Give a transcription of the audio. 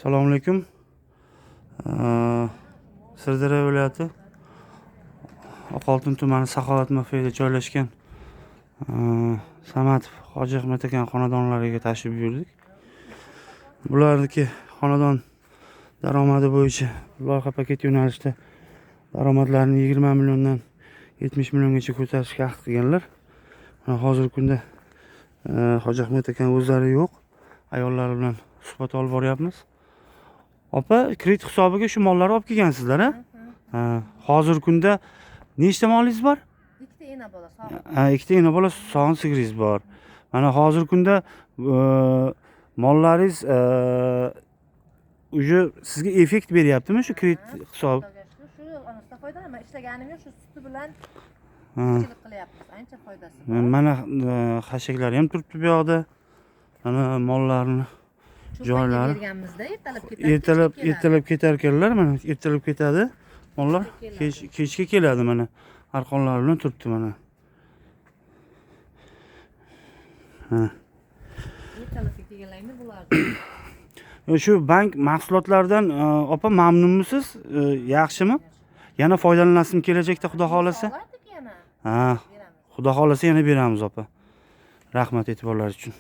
Assalomu alaykum. Sirdaryo viloyati Oqoltin tumani Saxovat MFda joylashgan Samatov Hoji Ahmed aka xonadonlariga tashrif buyurdik. Bularniki xonadon daromadi bo'yicha loyiha paket yo'nalishida daromadlarini 20 milliondan 70 milliongacha ko'tarishga ahd qilganlar. Mana hozirgi kunda Hoji Ahmed aka o'zlari yo'q. Ayollari bilan suhbat olib boryapmiz. Opa, kredit hisobiga shu mollarni olib kelgansizlar, a? Ha, hozirgi kunda nechta molingiz bor? Ikkita ena bola sog'in. Ha, ikkita ena bola sog'in sigiringiz bor. Mana hozirgi kunda mollaringiz уже sizga effekt beryaptimi shu kredit hisobi? Xudoga shukur, shu onasidan foydalanaman. Ishlaganim yo'q, shu suti bilan tirikchilik qilyapmiz. Ancha foydasi bor. Mana xashaklari ham turibdi bu yoqda. Mana mollarni Cho'ponga joylari. berganmizda, ertalab ketadi, Ertalab kechga keladi. Ertalab ketar ekanlar, mana ertalab ketadi mollar, Keladi. Kechga keladi, mana arqonlar bilan turibdi mana. Ha. Ertalabga kelganlarni bo'lardi. Shu bank mahsulotlaridan opa mamnunmisiz? Yaxshimi? Yana foydalanasizmi kelajakda, xudo xohlasa? Olardik yana. Ha, Beramiz. xudo xohlasa yana beramiz, opa. Rahmat e'tiborlaringiz uchun.